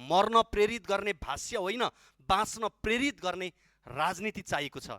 मर्न प्रेरित गर्ने भाष्य होइन, बाँच्न प्रेरित गर्ने राजनीति चाहिएको छ।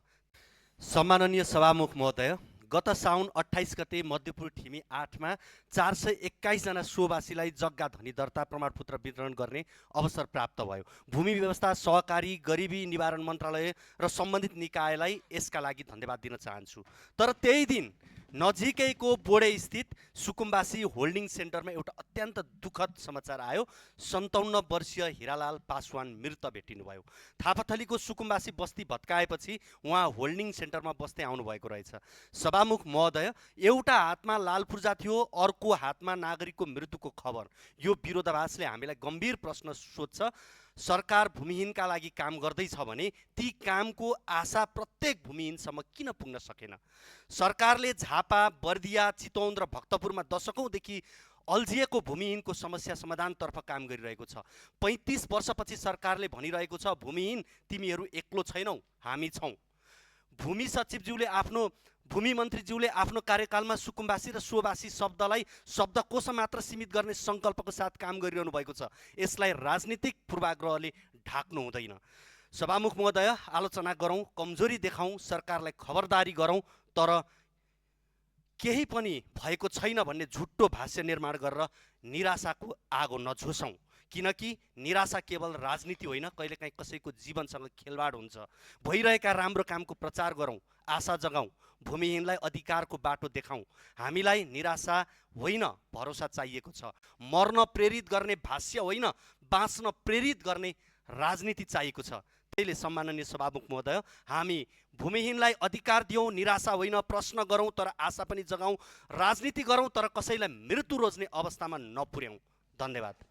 सम्माननीय सभामुख महोदय, गत साउन 28 गते मध्यपुर ठिमी 8 मा 421 जना सोवासीलाई जग्गा धनी दर्ता प्रमाणपत्र वितरण गर्ने अवसर प्राप्त भयो। भूमि व्यवस्था, सहकारी, गरिबी निवारण मन्त्रालय र सम्बन्धित निकायलाई यसका लागि धन्यवाद दिन चाहन्छु। तर त्यही दिन नजिकैको बोडे स्थित सुकुम्बासी होल्डिङ सेन्टरमा एउटा अत्यन्त दुःखद समाचार आयो। 57 वर्षीय हिरालाल पासवान मृत भेटिनुभयो। थापाथलीको सुकुम्बासी बस्ती भत्काएपछि उहाँ होल्डिङ सेन्टरमा बस्दै आउनुभएको रहेछ। सभामुख महोदय, एउटा हातमा लाल पूर्जा थियो, अर्को हातमा नागरिकको मृत्युको खबर। यो विरोधाभासले हामीलाई गम्भीर प्रश्न सोध्छ। सरकार भूमिहीनका लागि काम गर्दैछ भने ती कामको आशा प्रत्येक भूमिहीनसम्म किन पुग्न सकेन? सरकारले झापा, बर्दिया, चितवन र भक्तपुरमा दशकौँदेखि अल्झिएको भूमिहीनको समस्या समाधानतर्फ काम गरिरहेको छ। 35 वर्षपछि सरकारले भनिरहेको छ, भूमिहीन तिमीहरू एक्लो छैनौ, हामी छौँ। भूमि मन्त्रीज्यूले आफ्नो कार्यकालमा सुकुम्बासी र सोवासी शब्दलाई शब्दकोशमा मात्र सीमित गर्ने सङ्कल्पको साथ काम गरिरहनु भएको छ। यसलाई राजनीतिक पूर्वाग्रहले ढाक्नु हुँदैन। सभामुख महोदय, आलोचना गरौँ, कमजोरी देखाउँ, सरकारलाई खबरदारी गरौँ, तर केही पनि भएको छैन भन्ने झुट्टो भाष्य निर्माण गरेर निराशाको आगो नझोसौँ। किनकि निराशा केवल राजनीति होइन, कहिलेकाहीँ कसैको जीवनसँग खेलवाड हुन्छ। भइरहेका राम्रो कामको प्रचार गरौँ, आशा जगाउँ, भूमिहीनलाई अधिकारको बाटो देखाउँ। हामीलाई निराशा होइन, भरोसा चाहिएको छ। मर्न प्रेरित गर्ने भाष्य होइन, बाँच्न प्रेरित गर्ने राजनीति चाहिएको छ। त्यसैले सम्माननीय सभामुख महोदय, हामी भूमिहीनलाई अधिकार दियौँ, निराशा होइन, प्रश्न गरौँ तर आशा पनि जगाउँ, राजनीति गरौँ तर कसैलाई मृत्यु रोज्ने अवस्थामा नपुर्याउँ। धन्यवाद।